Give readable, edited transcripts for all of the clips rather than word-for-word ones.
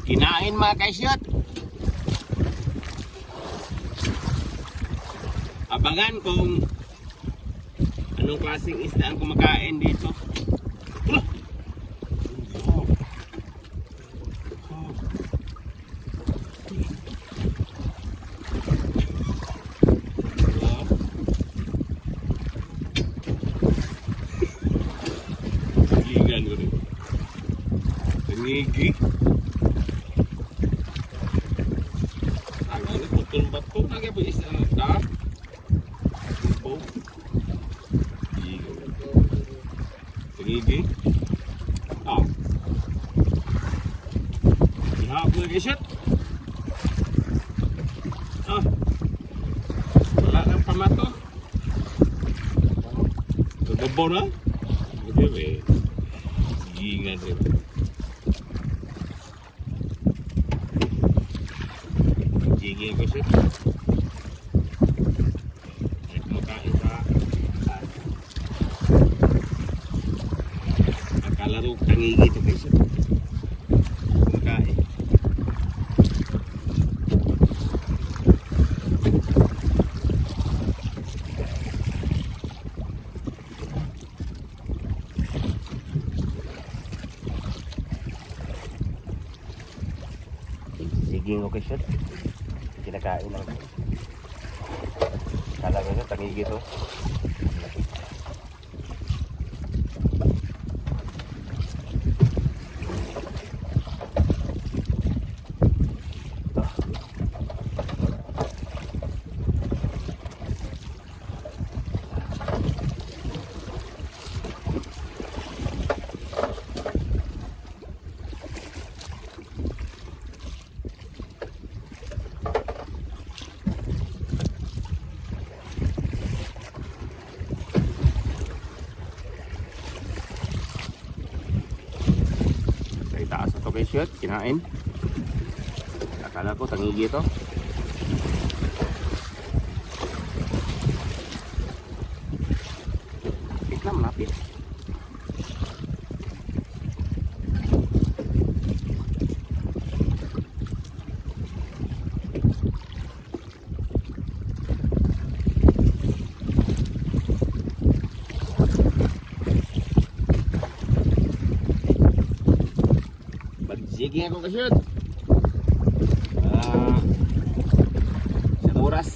Kinain, mga kaisyot. Abangan kung anong klaseng isda ang kumakain dito. Ula! Oh. Oh. Oh. Gigan ko rin. Tangigi. Ang ano, putol bato. Nagya po isa na. Po. Gigan. Tangigi. Ah. Ihap na guys. Ah. Wala nang pamato. Gagabaw na. Okay, eh. Gingan rin. Jiggy ko siya. Ay, kumakain sa taas. Akala ko tangigi ito guys. Kumakain. Sige ko siya. Kinakain lang. Akala ko siya tangigi ito. Sa itaas na to guys yun, kinain. Akala ko tangigi ito. Malapit na, malapit. Mag-jigging ako kasyot. Ah, isang oras.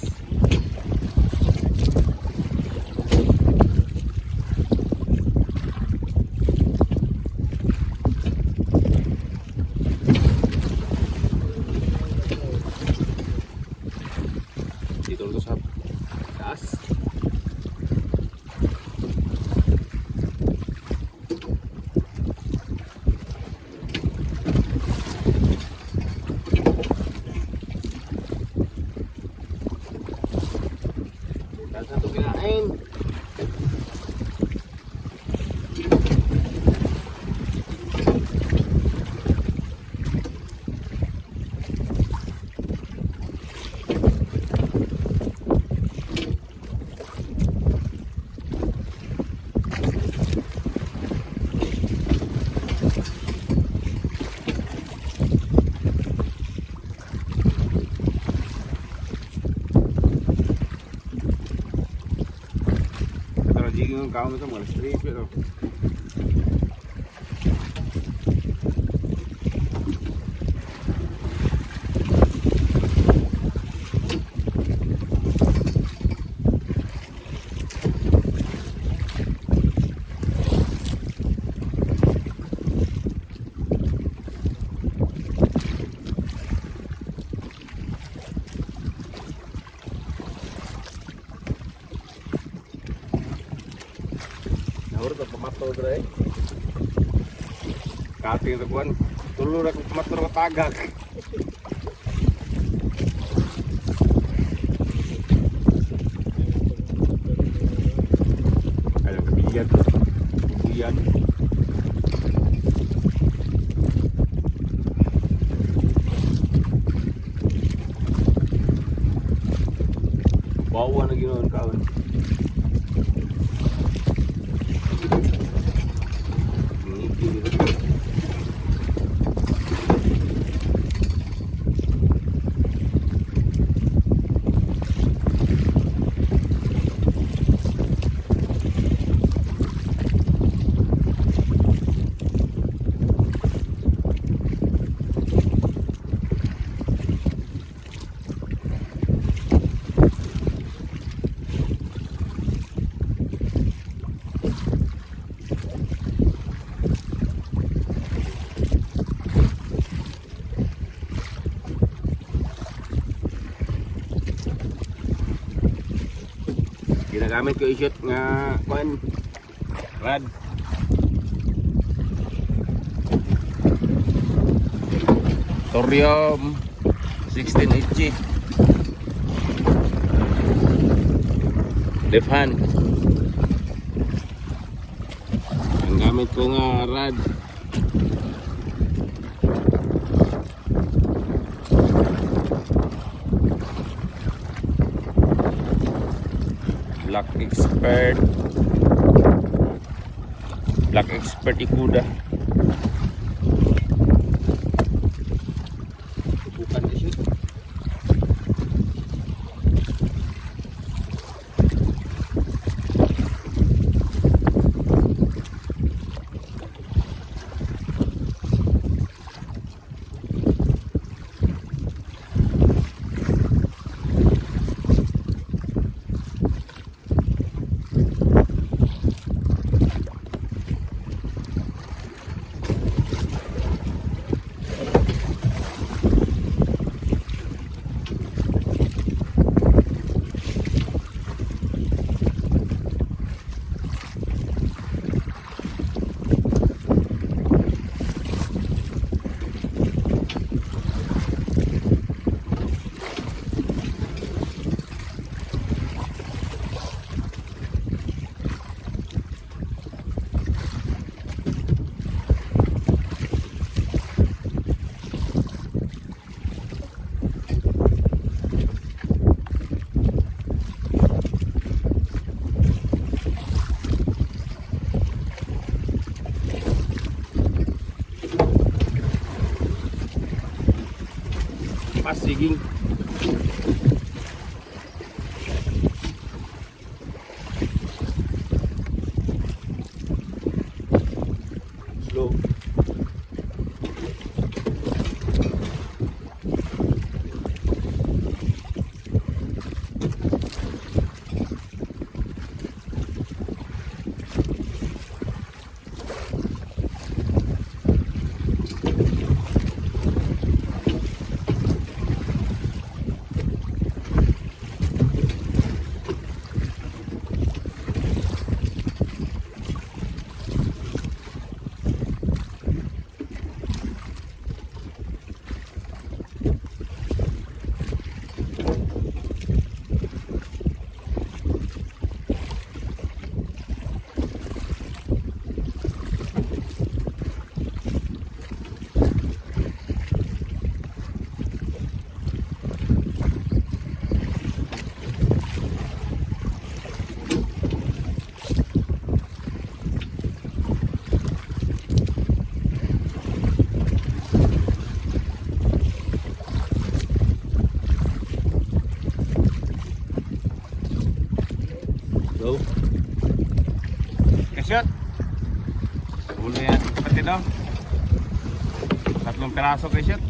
Dito na to sa taas. Taas na ito kinain. Ito na jigging ang kaon ito, mga straight pero. Nahurot ang pamato dre. Kating sa kuwan. Tulo na kong pamato ng tagak. Ayaw kabiyan. Kabiyan. Bawa na ginoon kaon. Ngiti dito. Ginagamit ko i-shoot nga kuan rod. Thorium 16 inch. Left hand. Ang gamit ko nga rod. Black Expert. Black Expert Ikuda. Tutukan na siya. Pasiging. Slow. Go. Kasyot. Ulo yan. Pati no? Tatlong piraso, kasyot.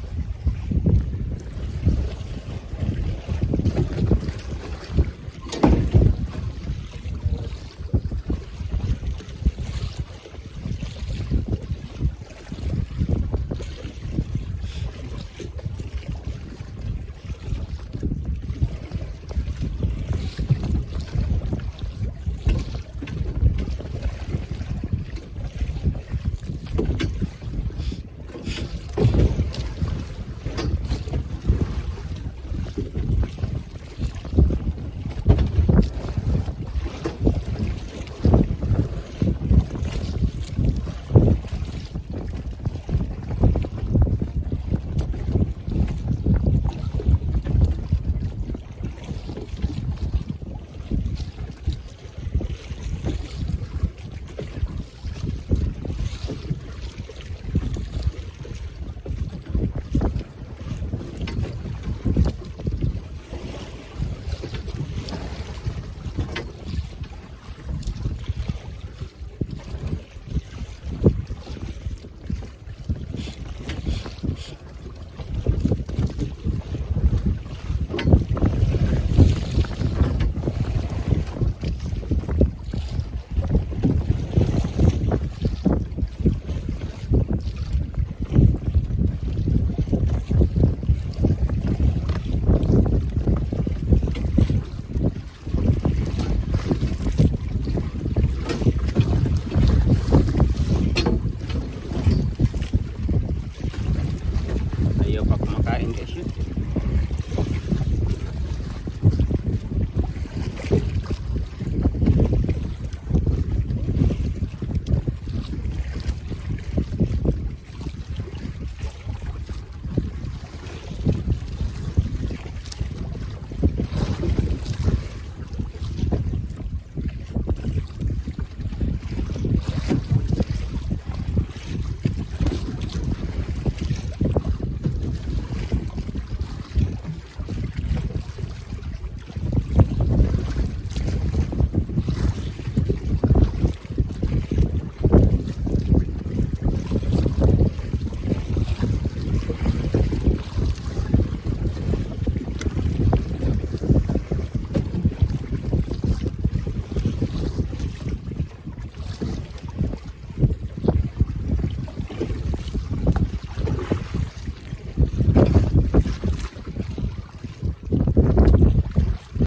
Ayaw pa kumakain, guys, yun.